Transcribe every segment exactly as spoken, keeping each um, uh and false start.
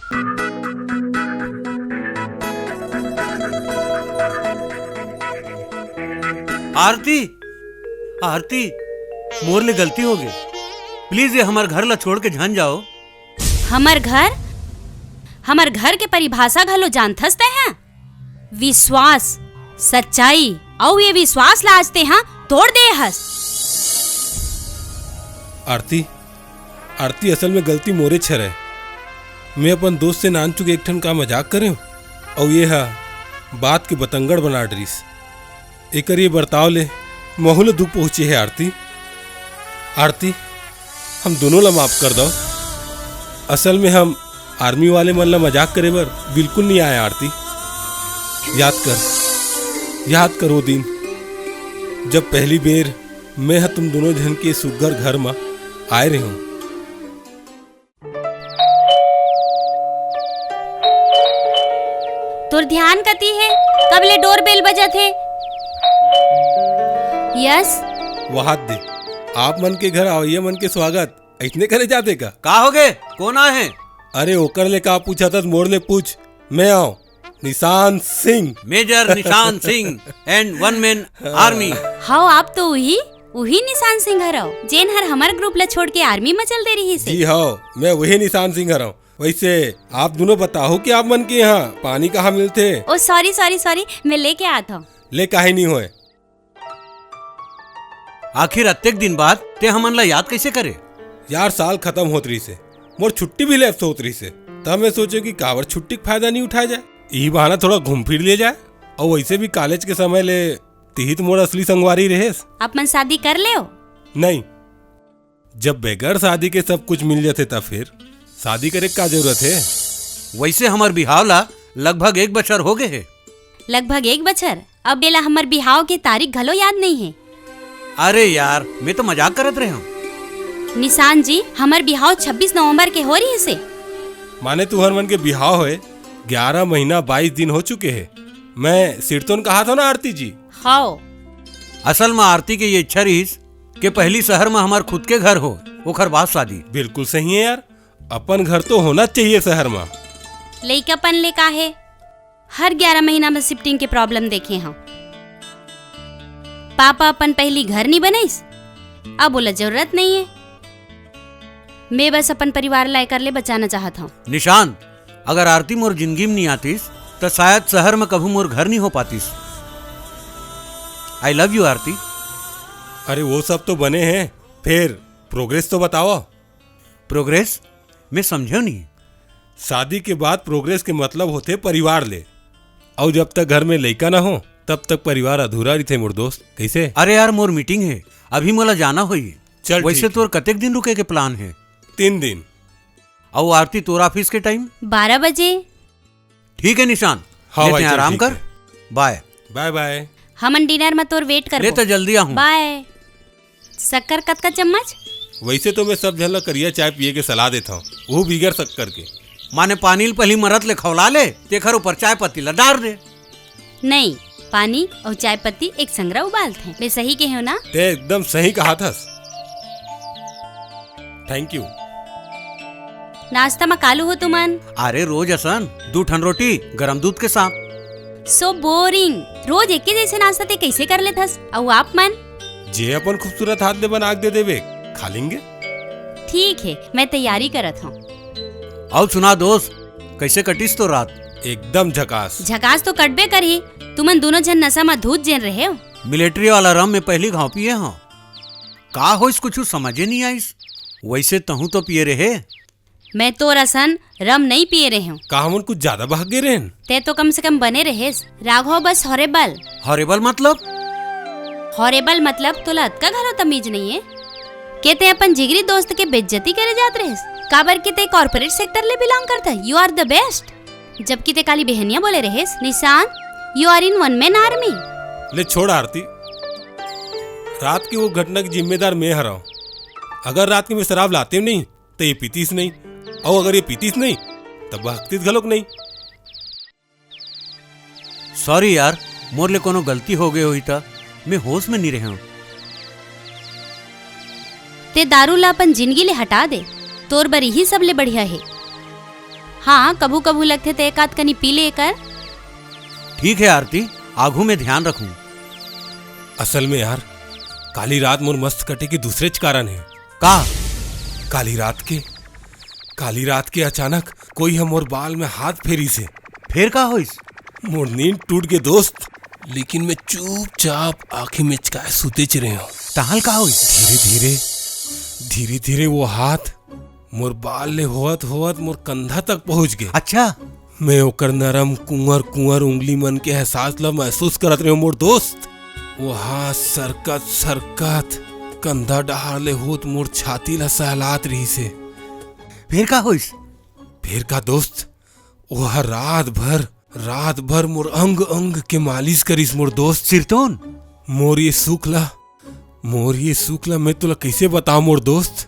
आरती, आरती, मोर ले गलती हो गे। Please, ये हमर घर ला छोड़ के झन जाओ। हमर घर? हमर घर के परिभाषा घलो जानथस तैं ह? विश्वास, सच्चाई, अउ ये विश्वास ला आज तैं ह तोड़ दे हस। आरती, आरती, असल में गलती मोरेच हरय। मैं अपन दोस्त से नानचुक एक ठन का मजाक करेंव, अउ ये ह बात के बतंगड़ बना डरिस। एकर ये बर्ताव ले महू ल दुख पहुंचे हे आरती। आरती, हम दोनों ला माफ कर दव। असल में हम आर्मी वाले मन ला मजाक करे बर बिल्कुल नहीं आए आरती। याद कर, याद कर वो दिन, जब पहली बेर मैं ह तुम दोनों झन के सुग्घर घर म आए रहेंव। तोर ध्यान कती हे? कब ले doorbell बजत हे? Yes। वहाद दे, आप मन के घर आवइया मन के स्वागत अइसने करे जाथे का? का होगे? कोन आए हे? अरे ओकर ले का पूछथस, मोर ले पूछ, मैं आंव। निशान सिंह। Major निशान Singh and one man army। हव, आप तो उही, उही निशान सिंह हरव, जेन हर हमर group ल छोड़ के army म चल दे रिहिस हे। जी हव, मैं उही निशान सिंह हरव। वइसे आप दूनों बताहू कि आप मन के इहाँ पानी कहाँ मिलथे? ओ sorry, sorry, sorry, मैं लेके आत हंव। ले, काहे नहीं होय। आखिर अतेक दिन बाद तैं हमन ला याद कइसे करे? यार, साल खतम होत रहिस हे, मोर छुट्टी भी lapse होत रहिस हे, त मैं सोचेंव कि काबर छुट्टी के फायदा नहीं उठाया जाए, इही बहाना थोड़ा घूम फिर लिया जाए। अउ वइसे भी college के समय ले तिही तो मोर असली संगवारी रहेस। आप मन शादी कर लेव? नहीं, जब बगैर शादी के सब कुछ मिल जाथे, त फिर शादी करे के का जरूरत हे? वइसे हमर बिहाव ला लगभग एक बछर हो गे हे। लगभग एक बछर? अब एला हमर बिहाव के तारीख घलो याद नइ हे। अरे यार, मैं तो मजाक करत रहेंव। निशान जी, हमर बिहाव छब्बीस नवंबर के हो रहिस हे। माने तुहर मन के बिहाव होए ग्यारह महीना बाईस दिन हो चुके हे। मैं सिरतोन कहात हंव ना आरती जी? हव। असल म आरती के ये इच्छा रहिस के पहली शहर म हमर खुद के घर हो, ओखर बाद शादी। बिल्कुल सही हे यार, अपन घर तो होना चाहिए शहर म। लइकापन ले का हे, हर ग्यारह महीना म shifting के problem देखे हंव। पापा अपन पहली घर नी बनइस, अब ओला जरूरत नइ हे। मैं बस अपन परिवार ला एकर ले बचाना चाहत हंव। निशांत, अगर आरती मोर जिंदगी म नी आतिस, त शायद शहर म कभू मोर घर नी हो पातिस। I love you, आरती। अरे, वो सब तो बने हे, फेर progress तो बतावा। Progress? मैं समझेंव नहीं। शादी के बाद progress के मतलब होथे परिवार ले, अउ जब तक घर में लइका ना हो, तब तक परिवार अधूरा रहिथे मोर दोस्त। कइसे? अरे यार, मोर meeting हे, अभी मोला जाना होही। चल, वइसे ठीक हे। तोर कतेक दिन रुके के plan हे? तीन दिन। अउ आरती, तोर office के time? बारह बजे। ठीक हे निशान, हाँ ले भाई, तैं चल, आराम ठीक कर। हे। Bye। Bye bye। हमन dinner म तोर wait करबो। ले त जल्दी आहूं। Bye। शक्कर कतका चम्मच? वइसे तो मैं सब झन ला करिया चाय पिए के सलाह देत हंव, वो बिगर शक्कर के। माने पानी ल पहिली मरत ले खौला ले, तेखर ऊपर चाय पत्ती ला डार दे। नहीं, पानी अउ चाय पत्ती एक संग उबालथे। मैं सही कहे हंव ना? तैं एकदम सही कहाथस। Thank you। नाश्ता म का लूहू तुमन? अरे, रोज असन दू ठन रोटी, गरम दूध के साथ। So boring। रोज एके जइसे नाश्ता तैं कइसे कर लेथस? अउ आप मन? जे अपन खूबसूरत हाथ ले बना के दे देबे, खा लेंगे। ठीक हे, मैं तैयारी करत हंव। अउ सुना दोस्त, कइसे कटिस तोर रात? एकदम झकास। झकास तो कटबे करही, तुमन दूनों झन नशा म धुत जेन रहेव। Military वाला rum में पहिली घांव पिए हंव। का होइस, कुछू समझे नइ आइस। वइसे तहूं तो पिए रहे। मैं तोर असन rum नइ पिए रहेंव। का हमन कुछ जादा बहक गे रहेन? तैं तो कम से कम बने रहेस। राघव बस horrible। Horrible मतलब? Horrible मतलब तोला अतका घलो तमीज नइ हे के तैं अपन जिगरी दोस्त के बेइज्जती करे जात रहेस? काबर के तैं corporate sector ले belong करथस। You are the best। जबकि तैं काली बिहनिया बोले रहेस, Nishant, you are in one man army। ले छोड़ आरती, रात के वो घटना के जिम्मेदार मैं हरंव। अगर रात के मैं शराब लातेंव नहीं, त ये पीतिस नहीं, अउ अगर ये पीतिस नहीं, त बहकतिस घलोक नहीं। Sorry यार, मोर ले कोनो गलती हो गे होही त, मैं होश में नइ रहेंव। तैं दारू ला अपन जिनगी ले हटा दे, तोर बर इही सबले बढ़िया हे। हाँ, कभू कभू लगथे त एक आध कनी पी ले कर। ठीक है आरती, आघू में ध्यान रखूं। असल में यार, काली रात मोर मस्त कटे के दूसरेच कारण हे। का? काली रात के, काली रात के अचानक कोई ह मोर बाल में हाथ फेरिस हे। फेर का होइस? मोर नींद टूट गे दोस्त, लेकिन मैं चुपचाप आंखें मिचकाए सुतेच रेहेंव। तहां ल का होइस? धीरे धीरे, धीरे धीरे वो हाथ मोर बाल ले होवत होवत मोर कंधा तक पहुंच गे। अच्छा। मैं ओकर नरम कुंवर कुंवर उंगली मन के एहसास ल महसूस करत रेहेंव मोर दोस्त। वो हाथ सरकत सरकत कंधा डहार ले होत मोर छाती ल सहलात रिहिस हे। फेर का होइस? फेर का दोस्त, वो ह रात भर, रात भर मोर अंग अंग के मालिश करिस मोर दोस्त। सिरतोन? मोर ये सुख ला, मोर ये सुख ला मैं तोला कइसे बतांव मोर दोस्त?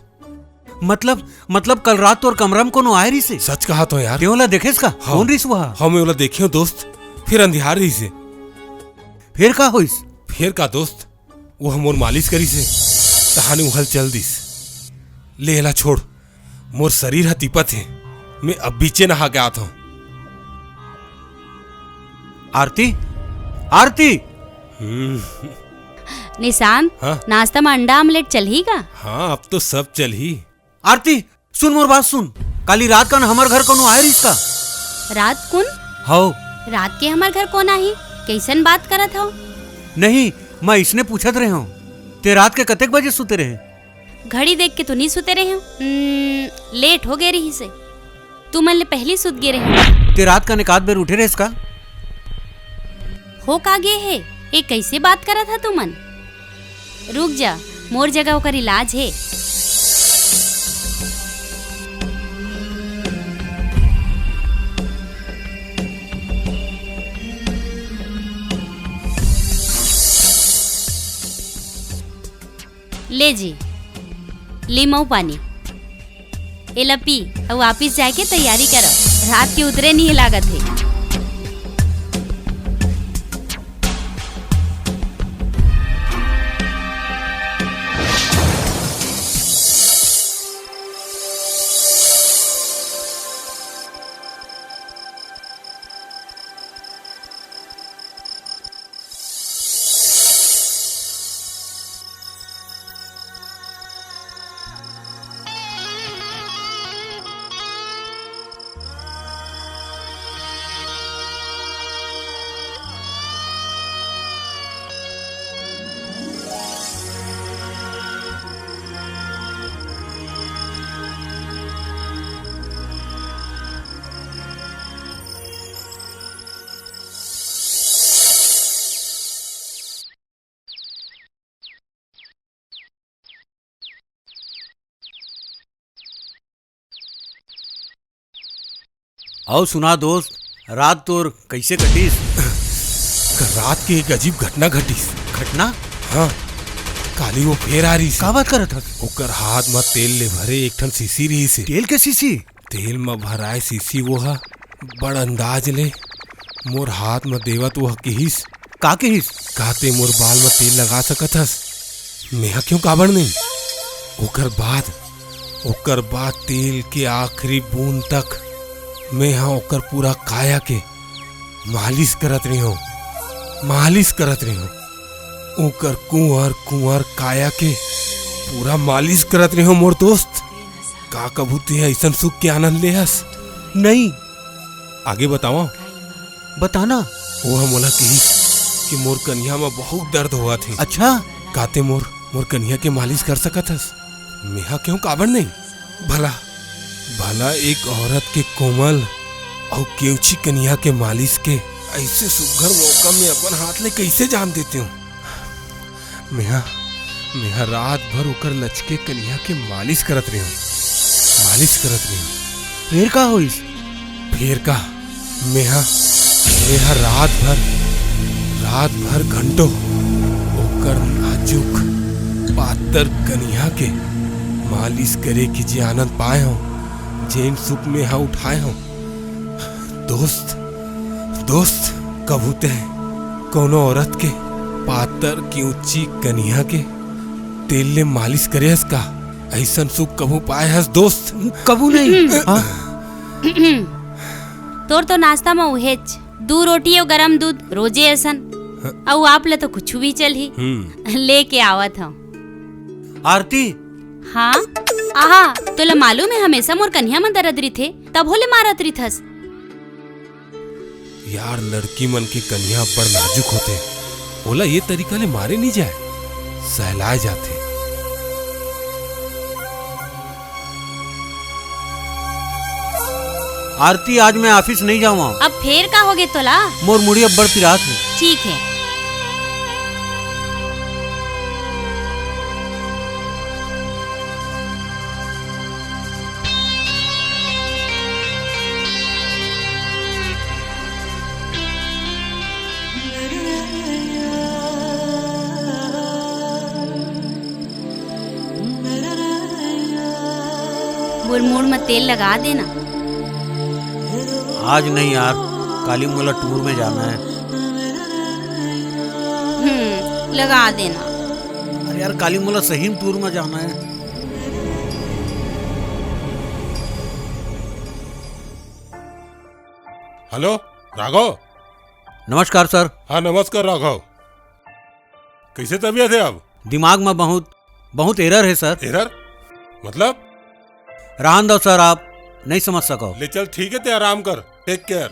मतलब, मतलब कल रात तोर कमरा में कोनो आए रिहिस हे? सच कहत हों यार। तें ओला देखेस का? हाँ। कोन रिहिस वो ह? हाँ, मैं ओला देखेंव दोस्त, फेर अंधियार रिहिस हे। फेर का होइस? फेर का दोस्त, वो ह मोर मालिश करिस हे, तहाने उहल चल दिस। ले एला छोड़, मोर शरीर ह तिपत हे, मैं अभीचे नहा के आत हों। आरती, आरती। हम्म। निशांत, हाँ? नाश्ता में अंडा आमलेट चलही का? हाँ, अब तो सब चलही। आरती, सुन मोर बात सुन, काली रात कन हमर घर कोनो आए रिहिस का? रात कुन? हव। रात के हमर घर कोन आही? कइसन बात करत हव? नहीं, मैं अइसने पूछत रेहेंव। तें रात के कतेक बजे सुते रहे? घड़ी देख के तो नइ सुते रहेंव। हम्म, लेट हो गे रिहिस हे। तुमन ले पहिली सुत गे रहेंव। तें रात कन एकाध बेर उठे रहेस का? हो का गे हे? ए कइसे बात करत ह तुमन? रुक जा, मोर जगह ओकर इलाज हे। ले जी, लीमऊ पानी। एला पी अउ वापिस जाके तैयारी करव। रात के उतरे नइ लागत हे। अउ सुना दोस्त, रात तोर कइसे कटिस? रात के एक अजीब घटना घटिस। घटना? हाँ, काली वो फेर आ रिहिस हे। का बात करत हस? ओकर हाथ म तेल ले भरे एक ठन शीशी रिहिस हे। तेल के शीशी? तेल म भराए शीशी वो ह बड़ अंदाज ले मोर हाथ म देवत वो ह किहिस, का किहिस? का तें मोर बाल म तेल लगा सकत हस? मेंहा क्यों काबर नहीं? ओकर बाद, ओकर बाद तेल के आखिरी बूंद तक मेंहा ओकर पूरा काया के मालिश करत रेहेंव, मालिश करत रेहेंव। ओकर कुंवर कुंवर काया के पूरा मालिश करत रेहेंव मोर दोस्त। का कभू तें अइसन सुख के आनंद ले हस? नहीं। आगे बतावंव? बताना। वो ह मोला किहिस कि मोर कनिहा म बहुत दर्द होवत हे। अच्छा? का तें मोर, मोर कनिहा के मालिश कर सकत हस? मेंहा केहूं काबर नहीं? भला, भला एक औरत के कोमल अउ केवची कनिहा के मालिश के अइसे सुघर मौका में अपन हाथ ले कइसे जान देतेंव? मेंहा, मेंहा रात भर ओकर लचके कनिहा के मालिश करत रेहेंव, मालिश करत रेहेंव। फेर का होइस? फेर का? मेंहा, मेंहा रात भर, रात भर घंटों ओकर नाजुक, पातर कनिहा के मालिश करे के जे आनंद पाए हंव, जेन सुख मेंहा उठाए हंव, दोस्त, दोस्त, कभू तें कोनो औरत के पातर किउची कनिहा के तेल ले मालिश करे हस का? अइसन सुख कभू पाए हस दोस्त? कभू नहीं। हाँ? तोर तो नाश्ता म उहेच, दू रोटी अउ गरम दूध रोजे असन। हाँ। अउ आप ल तो कुछु भी चलही। हम्म। लेके आवत हव। आरती। हाँ। आहा, तोला मालूम हे, हमेशा मोर कनिहा म दरद रिथे, तभो ले मारत रिथस। यार, लड़की मन के कनिहा बड़ नाजुक होथे, ओला ये तरीका ले मारे नहीं जाए, सहलाए जाथे। आरती, आज मैं ऑफिस नहीं जाऊंगा। अब फेर का होगे तोला? मोर मुड़ी अब्बड़ पिरात हे। ठीक है। मोर मूड़ म तेल लगा देना। आज नहीं यार, काली मोला टूर में जाना है। हम्म, लगा देना। अरे यार, काली मोला सही में टूर में जाना है। हेलो, राघव। नमस्कार सर। हाँ, नमस्कार राघव। कैसे तबीयत है अब? दिमाग में बहुत, बहुत एरर है सर। एरर? मतलब? रहन दो सर, आप नहीं समझ सको। ले चल, ठीक है, ते आराम कर। टेक केयर।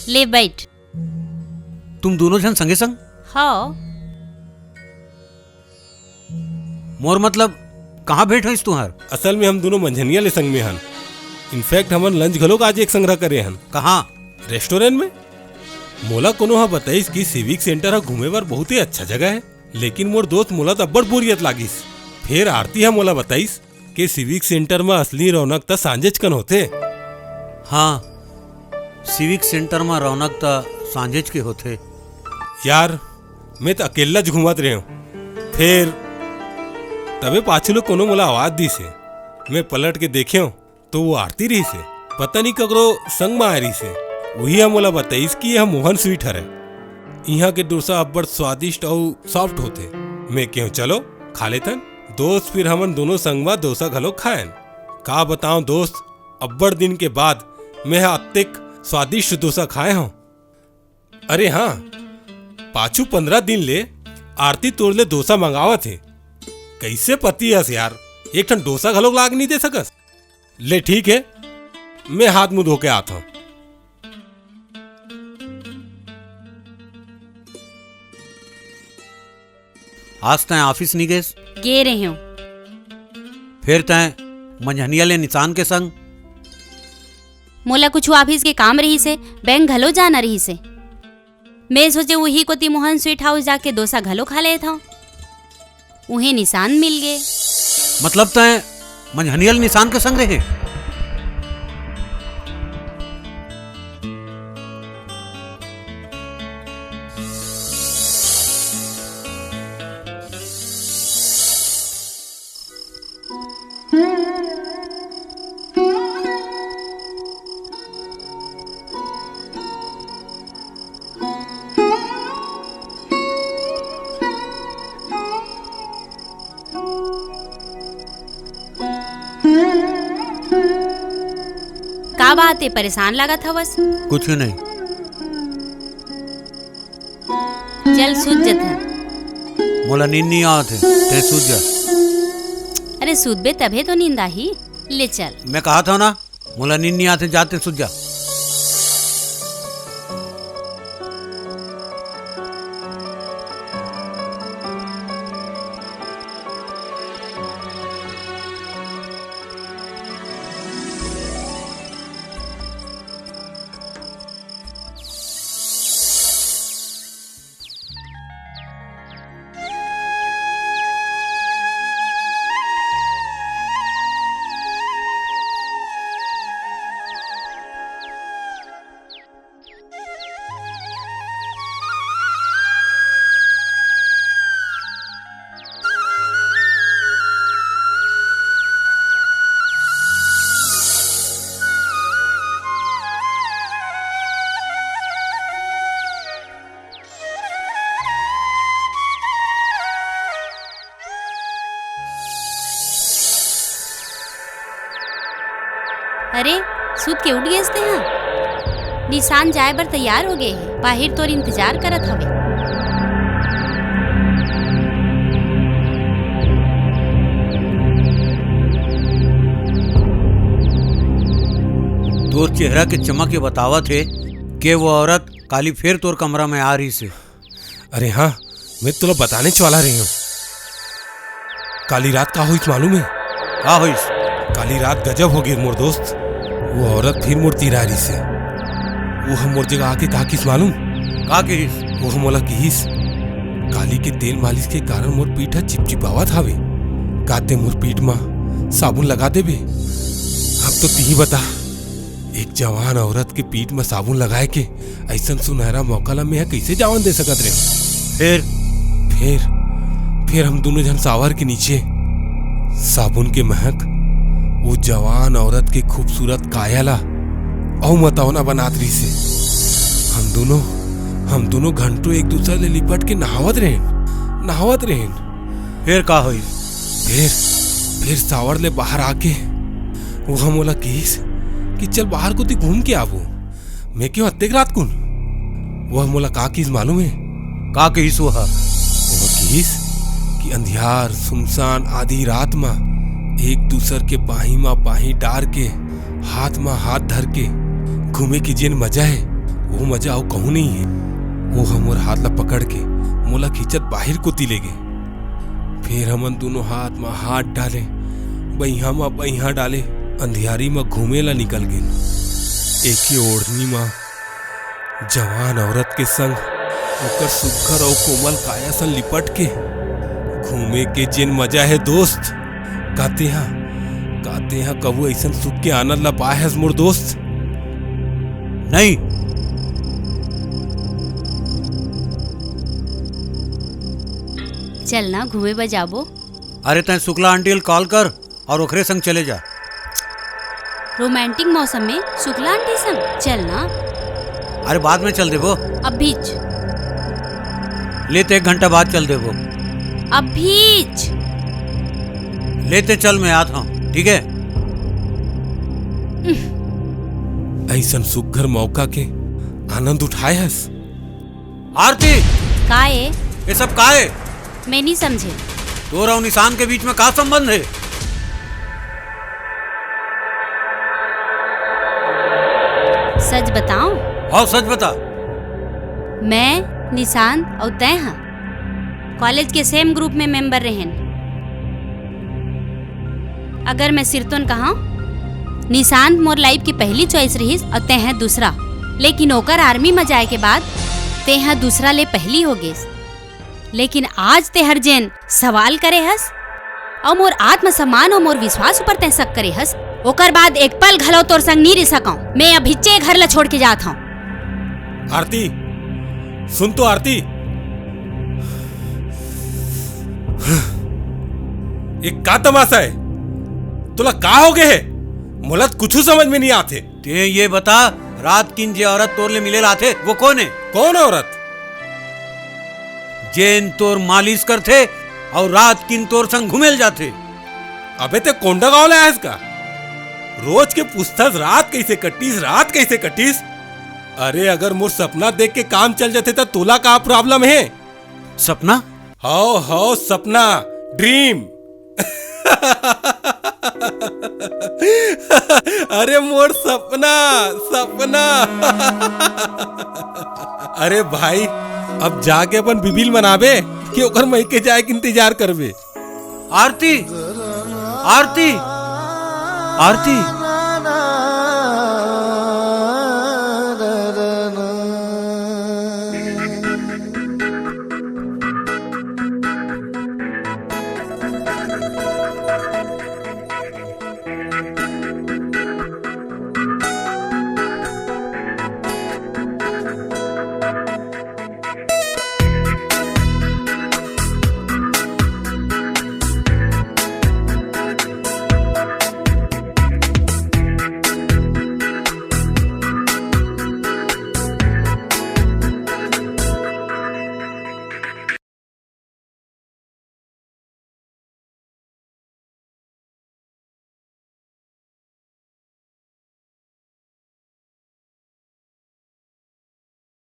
ले बैठ। तुम दोनों झन संगे संग? हाँ। मोर मतलब, कहाँ भेंट होइस तुंहर? असल में हम दोनों मंझनिया ले संग में हन। इनफैक्ट हमन लंच घलोक आज एक संग करे हन। कहाँ? रेस्टोरेंट में। मोला कोनो ह बताइस कि सिविक सेंटर ह घूमे बर बहुत ही अच्छा जगह है, लेकिन मोर दोस्त मोला त अब्बड़ बोरियत लागिस। फिर आरती ह मोला बताइस कि सिविक सेंटर म असली रौनक त सांझेच कन होथे। हाँ, सिविक सेंटर म रौनक त सांझेच के होथे। यार, मैं त अकेल्लाच घूमत रहेंव। फेर तभे पाछू ले कोनो मोला आवाज दिस हे। मैं पलट के देखेंव, तो वो आरती रहिस हे। पता नहीं ककरो संग म आए रहिस हे। उही ह मोला बताइस कि यह मोहन स्वीट हरे। इहाँ के डोसा अब्बड़ स्वादिष्ट अउ सॉफ्ट होथे। मैं केहेंव, "चलो, खा लेथन।" दोस्त, फिर हमन दोनों संग म डोसा घलो खायन। का बतावं दोस्त, अब्बड़ दिन के बाद मैं ह अतेक स्वादिष्ट डोसा खाए हंव। अरे हाँ, पाछू पंद्रह दिन ले आरती तोर ले डोसा मंगावत हे। कइसे पति हस यार, एक ठन डोसा घलोक ला के नइ दे सकस? ले ठीक हे, मैं हाथ मुंह धो के आत हंव। आज तैं ऑफिस नइ गेस? गे रहेंव। फेर तैं मंझनिया ले निशान के संग? मोला कुछ ऑफिस के काम रहिस हे, बैंक घलो जाना रहिस हे। मैं सोचेंव उही कोती मोहन स्वीट हाउस जाके डोसा घलो खा लेत हंव। उहें निशान मिल गे। मतलब तैं मंझनिया ले निशान के संग रहे? का बात हे, परेशान लागत हवस? कुछ नहीं। चल, सूत जथन। मोला नींद नहीं आवत हे, तैं सूत जा। अरे, सूतबे तभे तो नींद आही। ले चल। मैं कहा था ना, मोला नींद नहीं आत हे, जा तैं सूत जा। अरे, सुत के उठ गेस तेहा? निशांत जाए बर तैयार हो गे हे, बाहिर तोर इंतजार करत हवे। तोर चेहरा के चमक ये बतावत हे के वो औरत काली फेर तोर कमरा में आ रहिस हे। अरे हाँ, मैं तोला बतानेच वाला रहेंव। काली रात का होइस मालूम हे? का होइस? काली रात गजब हो गे मोर दोस्त। वो औरत फिर मोर तीर आ रहिस हे। वो ह मोर जगह आके का किहिस मालूम? का किहिस? वो ह मोला किहिस, काली के तेल मालिश के कारण मोर पीठ ह चिपचिपावत हावे। का तें मोर पीठ म साबुन लगा देबे? अब तो तिही बता, एक जवान औरत के पीठ म साबुन लगाए के अइसन सुनहरा मौका ला मैं ह कइसे जावन दे सकत रहेंव? फेर? फेर, फेर हम दूनों झन shower के नीचे साबुन के महक वो जवान औरत के खूबसूरत काया ला अउ मतौना बनात रहिस हे। हम दूनों, हम दूनों घंटों एक दूसर ले लिपट के नहावत रहेन, नहावत रहेन। फेर का होइस? फेर, फेर shower ले बाहर आके वो ह मोला किहिस कि चल बाहर कोती घूम के आबो। मैं केहेंव अतेक रात कुन? वो ह मोला का किहिस मालूम हे? का किहिस वो ह? वो ह किहिस कि अंधियार, सुनसान, आधी रात म एक दूसर के बाहीं म बाहीं डार के, हाथ म हाथ धर के घूमे के जेन मजा हे, वो मजा अउ कहूँ नइ हे। वो ह मोर हाथ ला पकड़ के मोला खींचत बाहिर कोती ले गे। फेर हमन दूनों हाथ म हाथ डाले, बइहाँ म बइहाँ डाले, अंधियारी म घूमे ला निकल गेन। एके ओढ़नी म जवान औरत के संग ओकर सुघर अउ कोमल काया सन लिपट के घूमे के जेन मजा हे दोस्त, का तेंहा, का तेंहा कभू अइसन सुख के आनंद ला पाए हस मोर दोस्त? नहीं। चल ना, घूमे बर जाबो। अरे, तैं शुक्ला आंटी ल call कर अउ ओखरे संग चले जा। Romantic मौसम में शुक्ला आंटी संग चल ना। अरे, बाद में चल देबो। अभीच। ले त एक घंटा बाद चल देबो। अभीच। ले त चल, मैं आत हंव, ठीक हे? अइसन सुघर मौका के आनंद उठाए हस। आरती! का ए? ये सब का ए? मैं नइ समझेंव। तोर अउ निशांत के बीच में का संबंध हे? सच बतांव? हव, सच बता। मैं, निशांत अउ तैं ह college के same group में member रहेन। अगर मैं सिरतोन कहंव, निशांत मोर life के पहली choice रहिस अउ तैं ह दूसरा, लेकिन ओकर army म जाए के बाद तैं ह दूसरा ले पहली हो गेस। लेकिन आज तेंहर जेन सवाल करे हस अउ मोर आत्मसम्मान अउ मोर विश्वास ऊपर तैं शक करे हस, ओकर बाद एक पल घलो तोर संग नइ रहि सकंव। मैं अभीचे घर ल छोड़ के जात हंव। आरती, सुन तो आरती, ये का तमाशा हे? तोला का हो गे हे? मोला त कुछू समझ में नइ आत हे। तैं ये बता, रात किन जे औरत तोर ले मिले ल आथे, वो कोन हे? कोन औरत? जेन तोर मालिश करथे अउ रात किन तोर संग घूमे ल जाथे। अबे तैं कोंडागांव ले आयस का? रोज के पूछथस, रात कइसे कटिस, रात कइसे कटिस? अरे, अगर मोर सपना देख के काम चल जाथे, त तोला का problem हे? सपना? हव, हव, सपना, dream। अरे, मोर सपना, सपना। अरे भाई, अब जाके अपन बीबी ल मनाबे कि ओकर मइके जाए के इंतजार करबे? आरती, आरती, आरती।